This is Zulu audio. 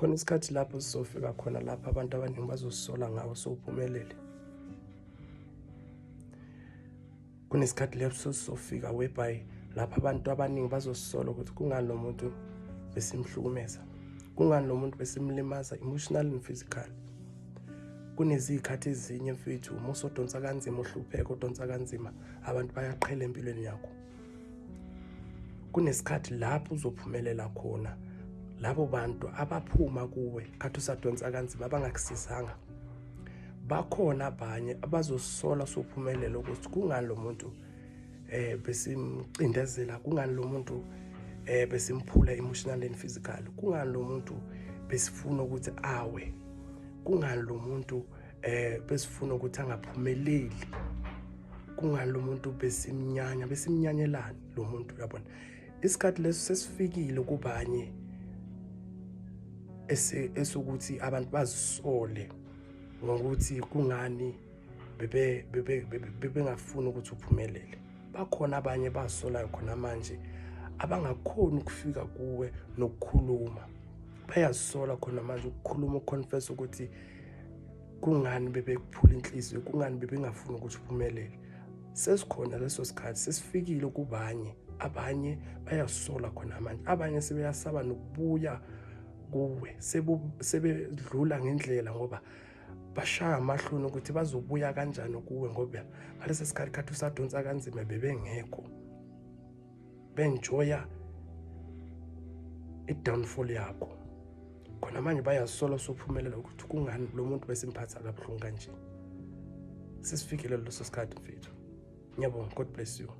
Khona isikhathi lapho sizofika khona lapho abantu abaningi bazosola ngawo sowuphumelele. Kunesikhathi lapho sizofika whereby lapho abantu abaningi bazosola ukuthi kungani lo muntu besimhlukumeza, kungani lo muntu besimlimaza emotionally and physically. Kunezikhathi ezinye mfethu uma usodonsa kanzima uhlupheka udonsa kanzima abantu bayaqhela empilweni yakho. Kunesikhathi lapho uzophumelela khona labo bantu abaphuma kuwe khathi usadonsa kanzima abangakusizanga bakhona abanye abazosola sophumelela ukuthi kungani lo muntu eh besimcindezela, kungani lo muntu eh besimphula emotionally and physically, kungani lo muntu besifuna ukuthi awe, kungani lo muntu eh besifuna ukuthi angaphumeleli, kungani lo muntu besimnyanya, besimnyanyelani lo muntu, uyabona. Isikhathi leso sesifikile kubanye esokuthi abantu bazisole ngokuthi kungani bebe bebengafuni ukuthi uphumelele. Bakhona abanye basolayo khona manje abangakhoni ukufika kuwe nokukhuluma, bayazisola khona manje ukukhuluma, ukuconfess ukuthi kungani bebekuphula inhliziyo, kungani bebengafuni ukuthi uphumelele. Sesikhona leso sikhathi, sesifikile kubanye. Abanye bayasola khona manje, abanye sebeyasaba nokubuya kuwe, sebedlula ngendlela ngoba bashaya amahloni ukuthi bazobuya kanjani kuwe, ngoba ngalesi sikhathi khathi usadonsa kanzima bebengekho, benjoya i-downfall yakho. Khona manje bayazisola sophumelela ukuthi kungani lo muntu besimphatha kabuhlungu kanje. Sesifikile leso sikhathi mfethu. Ngiyabonga, God bless you.